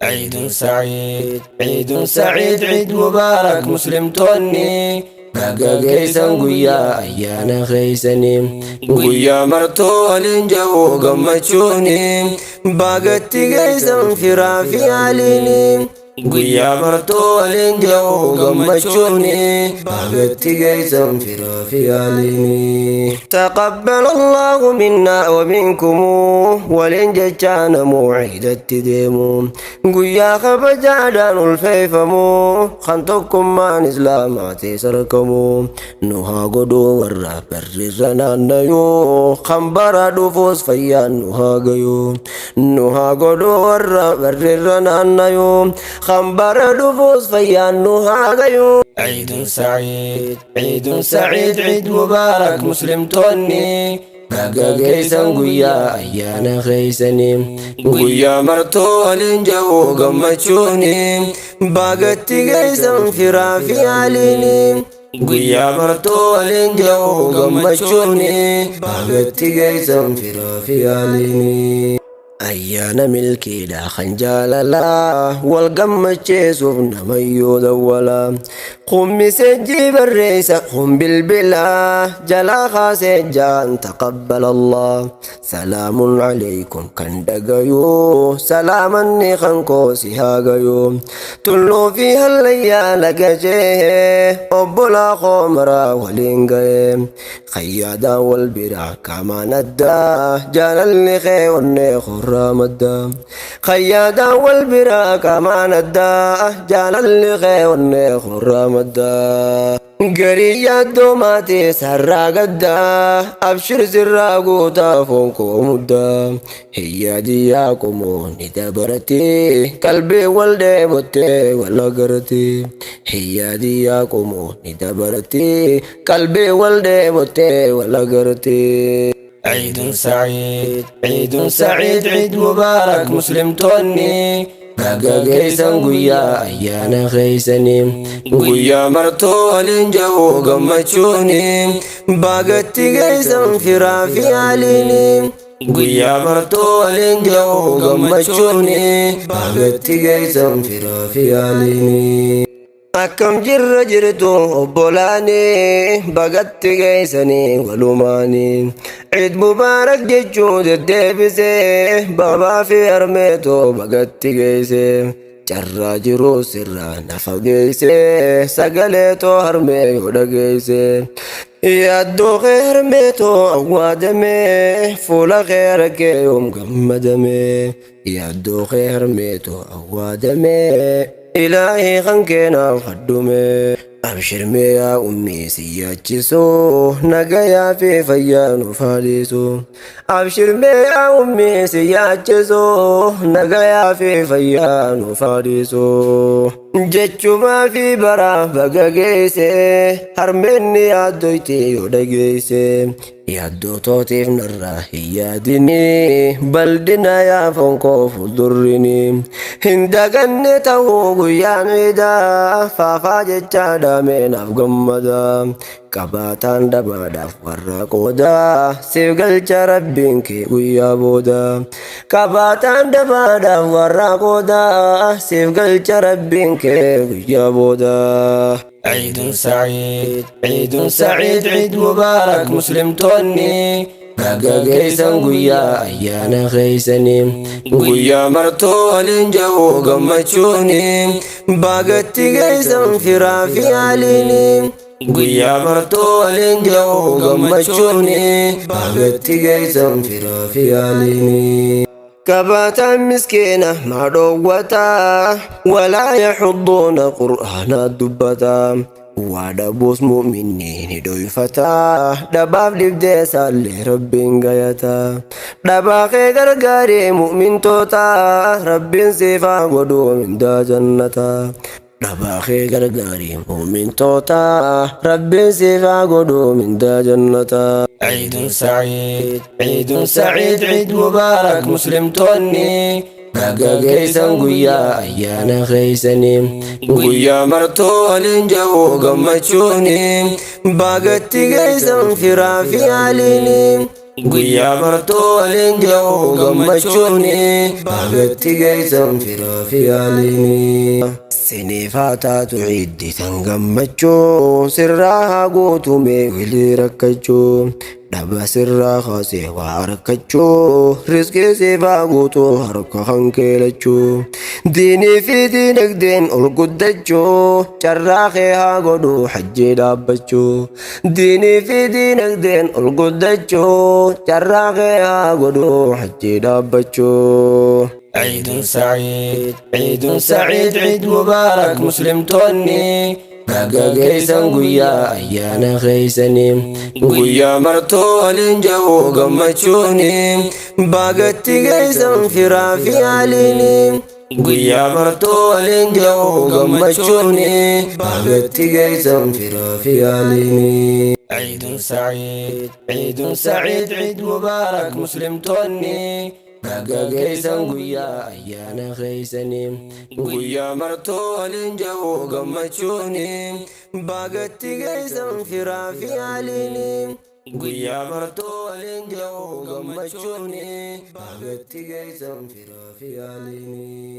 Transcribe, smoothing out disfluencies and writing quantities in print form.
عيد سعيد، عيد سعيد، عيد مبارك مسلمtoonni. Baga geessan guyyaa ayyaana keessanii, guyyaa martoo waliin ja'u gammachuuni. Bagatti geessan firaa fi haaliini, guyyaa martoo waliin ja'u gammachuuni. Bagatti geessan firaa fi haaliini. تقبل الله منا ومنكم waliin jechaa namuu ciidatti deemu, guyyaa kabajaadhaan ulfeeffamu, kan tokkummaan islaamaati sarkamu. Nu haa godhuu warra barrirra naannayuu, kan bara dhufuus fayyaan nu haa gayuu. Nu haa godhuu warra barrirra naannayuu, kan bara dhufuus fayyaan nu haa gayuu. عيد سعيد، عيد سعيد، عيد مبارك مسلمtoonni. Baga geessan guyyaa ayyaana keessanii, guyyaa martoo waliin ja'u gammachuuni. Bagatti geessan firaa fi haaliini, guyyaa martoo waliin ja'u gammachuuni. Bagatti geessan firaa fi haaliini. Ayyaana milkiidha kan jaalalaa, wal gammacheessuuf namayyuu dawwala. Kummisejjii barreessa kun bilbilaa jalaa kaasee jaan تقبل الله سلام عليكم kan dhagayuu, salaamanni kan koosi haa gayuu. Tulluu fi hallayyaa laga jee, obbolaa koo maraa waliin ga'ee, khayyaadaan wal biraa kamaan addaa, jaalalli kee onnee qorraa maddaa. Khayyaadaan wal biraa kamaan addaa, jaalalli kee onnee qorraa maddaa. Garii yaaddoo maatii sarraa gaddaa, abshir sirraa guutaa foon koo muddaa. Hiyyaadiyyaa qomoo ni dabarati, qalbii wal dheebottee wal agarti. Hiyyaadiyyaa qomoo ni dabarati, qalbii wal dheebottee wal agarti. عيد سعيد، عيد سعيد، عيد مبارك مسلمtoonni. Baga geessan guyyaa ayyaana keessanii, guyyaa martoo waliin ja'u gammachuuni. Bagatti geessan firaa fi haaliini, guyyaa martoo waliin ja'u gammachuuni. Bagatti geessan firaa fi haaliini. Akkam jirra jirtu obbolaanii? Bagatti geessanii walumaanii. Ciid mubaarak jechuu deddeebisee, baabaa fi harmeetoo bagatti geesse. Carraa jiruu sirraa nafa geesse, sagaleetoo harmee yoo dhageesse. Yaaddoo kee harmeetoo awwaadamee, fuula kee argee yoom gammadame. Yaaddoo kee harmeetoo awwaadamee, ilaahii kan keenaaf haddume. Abshir mee yaa ummii, si yaachisu, nagayaa fi fayyaa nuuf haadhisu. Abshir mee yaa ummii, si yaachisu, nagayaa fi fayyaa nuuf haadhisu. Jechumaa fi bara baga geesse, harmeenni yaaddoyti yoo dhageesse. Yaaddoo tootiif narraa hin yaadini, baldina yaa foon koo fuuldurrini. Hin daganne ta'uu guyyaan iidaa, faafaa jechaa dhaameenaaf gammada. Qabaataan dhabaadhaaf warra qooda, siif galcha rabbiin kee guyyaa booda. Qabaataan dhabaadhaaf warra qooda, siif galcha rabbiin kee guyyaa booda. عيد سعيد، عيد سعيد، عيد مبارك مسلمtoonni. Baga geessan guyyaa ayyaana keessanii, guyyaa martoo waliin ja'u gammachuuni. Bagatti geessan firaa fi haaliini, guyyaa martoo waliin ja'u gammachuuni. Bagatti geessan firaa fi haaliini. Qabaataan miskiina maa dhoowwataa, ولا يحضون qur'aanaa dubbataa. Waa dhabuus mu'minni ni dhoyfataa, dhabaaf dhibdee isaallee rabbiin gayataa. Dhabaa kee gargaaree mu'mintoota, rabbiin siifaa godhuu mindaa jannataa. Dhabaa kee gargaarii mu'mintoota, rabbiin siifaa godhuu mindaa jannataa. عيد سعيد، عيد سعيد، عيد مبارك مسلمtoonni. Baga geessan guyyaa ayyaana keessanii, guyyaa martoo waliin ja'u gammachuuni. Bagatti geessan firaa fi haaliini. Guyyaa martuu waliin jiru gammachuuni baagatti geessan firaa fi yaaliini. Siniif haa taatu ciiddi tan gammachuu sirraa haa guutume wilii rakkachuu dhaba sirraa kaasee waa harkachuu riskii siif haa guutu harka kan keelachuu diinii fi diinagdeen ol guddachuu carraa kee haa godhu hajjii dhaabbachuu diinii fi diinagdeen ol guddachuu carraa kee haa godhu hajjii dhaabbachuu. عيد سعيد عيد سعيد عيد مبارك مسلمتوني Baga geessan guyyaa ayyaana keeysanii guyyaa martuu waliin jiru gammachuuni baagatti geessan firaa fi yaaliini guyyaa martuu waliin jiru gammachuuni baagatti geessan firaa fi yaaliini. عيد سعيد عيد سعيد عيد مبارك مسلمتوني Baga geessan guyyaa ayyaana keeysanii guyyaa martuu waliin jiru gammachuuni baagatti geessan firaa fi yaaliini guyyaa martuu waliin jiru gammachuuni baagatti geessan firaa fi yaaliini.